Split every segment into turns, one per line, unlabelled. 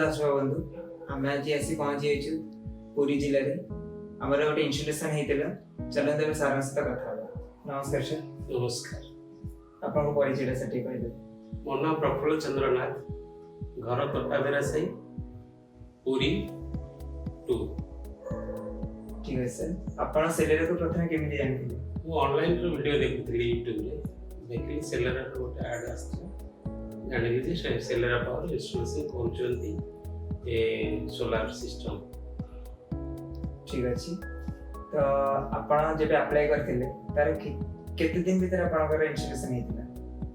ଦର୍ଶକ ବନ୍ଧୁ, ଆମେ ଆଜି ଆସି ପହଞ୍ଚି ଯାଇଛୁ ପୁରୀ ଜିଲ୍ଲାରେ। ଆମର ଗୋଟେ ଇନଷ୍ଟଲେସନ ହେଇଥିଲା। ଚାଲନ୍ତୁ, ଏବେ ସାର୍ଙ୍କ ସହିତ କଥା ହେବା। ନମସ୍କାର ସାର୍।
ନମସ୍କାର।
ଆପଣଙ୍କ ପରିଚୟଟା ସାର୍ ଟିକେ କହିଦେବେ।
ମୋ ନାଁ ପ୍ରଫୁଲ୍ଲ ଚନ୍ଦ୍ର ନାଥ, ଘର ତଟାବେରା ସାହି, ପୁରୀ 2।
ଠିକ ଅଛି ସାର୍, ଆପଣ ସେଲେରିଓକୁ ପ୍ରଥମେ କେମିତି ଜାଣିଥିଲେ?
ମୁଁ ଅନଲାଇନରେ ଭିଡ଼ିଓ ଦେଖୁଥିଲି, ୟୁଟ୍ୟୁବରେ ଦେଖିଲି, ସେଲେରାର ଗୋଟେ ଆଡ଼୍ ଆସିଥିଲା। ଜାଣିଲି ଯେ ସେ ସେଲେରା ପାୱାର ଇନଷ୍ଟଲେସନ୍ କରୁଛନ୍ତି ଏ ସୋଲାର ସିଷ୍ଟମ୍।
ଠିକ ଅଛି, ତ ଆପଣ ଯେବେ ଆପ୍ଲାଏ କରିଥିଲେ, ତାର କେତେ ଦିନ ଭିତରେ ଆପଣଙ୍କର ଇନଷ୍ଟଲେସନ ହେଇଥିଲା?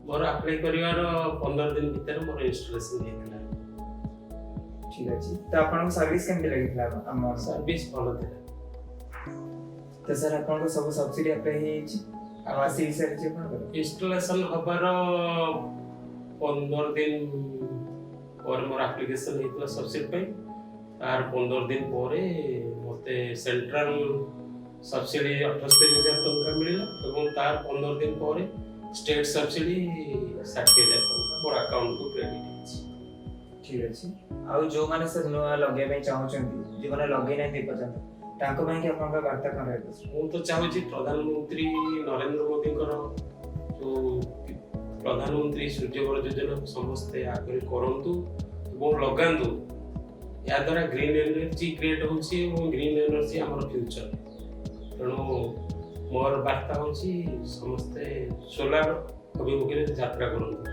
ମୋର ଆପ୍ଲାଏ କରିବାର 15 ଦିନ ଭିତରେ ମୋର ଇନଷ୍ଟଲେସନ୍ ହେଇଥିଲା।
ଠିକ ଅଛି, ତ ଆପଣଙ୍କୁ ସର୍ଭିସ କେମିତି ଲାଗିଥିଲା ଆମ
ସର୍ଭିସ୍ ଭଲ ଥିଲା।
ତ ସାର୍, ଆପଣଙ୍କ ସବୁ ସବସିଡି ଆପ୍ଲାଏ ହେଇଯାଇଛି ଆଉ ଆସି ବି ସାରିଛି ଆପଣଙ୍କର?
ଇନଷ୍ଟଲେସନ୍ ହେବାର 15 ଦିନ ପରେ ମୋର ଆପ୍ଲିକେସନ୍ ହେଇଥିଲା ସବସିଡି ପାଇଁ। ତାର 15 ଦିନ ପରେ ମୋତେ ସେଣ୍ଟ୍ରାଲ ସବସିଡି 78,000 ଟଙ୍କା ମିଳିଲା ଏବଂ ତାର 15 ଦିନ ପରେ ଷ୍ଟେଟ୍ ସବସିଡି 60,000 ଟଙ୍କା ମୋର ଆକାଉଣ୍ଟକୁ କ୍ରେଡ଼ିଟ୍ ହେଇଛି।
ଠିକ ଅଛି, ଆଉ ଯୋଉମାନେ ସାର୍ ନୂଆ ଲଗେଇବା ପାଇଁ ଚାହୁଁଛନ୍ତି, ଯୋଉମାନେ ଲଗେଇ ନାହାନ୍ତି ଏପର୍ଯ୍ୟନ୍ତ, ତାଙ୍କ ପାଇଁ କି ଆପଣଙ୍କ ବାର୍ତ୍ତା କଣ ରହିବ?
ମୁଁ ତ ଚାହୁଁଛି ପ୍ରଧାନମନ୍ତ୍ରୀ ନରେନ୍ଦ୍ର ମୋଦିଙ୍କର ଯେଉଁ ପ୍ରଧାନମନ୍ତ୍ରୀ ସୂର୍ଯ୍ୟଘର ଯୋଜନାକୁ ସମସ୍ତେ ଆଗରେ କରନ୍ତୁ ଏବଂ ଲଗାନ୍ତୁ। ଏହାଦ୍ୱାରା ଗ୍ରୀନ୍ ଏନର୍ଜି କ୍ରିଏଟ୍ ହେଉଛି ଏବଂ ଗ୍ରୀନ୍ ଏନର୍ଜି ଆମର ଫ୍ୟୁଚର୍। ତେଣୁ ମୋର ବାର୍ତ୍ତା ହେଉଛି, ସମସ୍ତେ ସୋଲାର ଅଭିମୁଖରେ ଯାତ୍ରା କରନ୍ତୁ।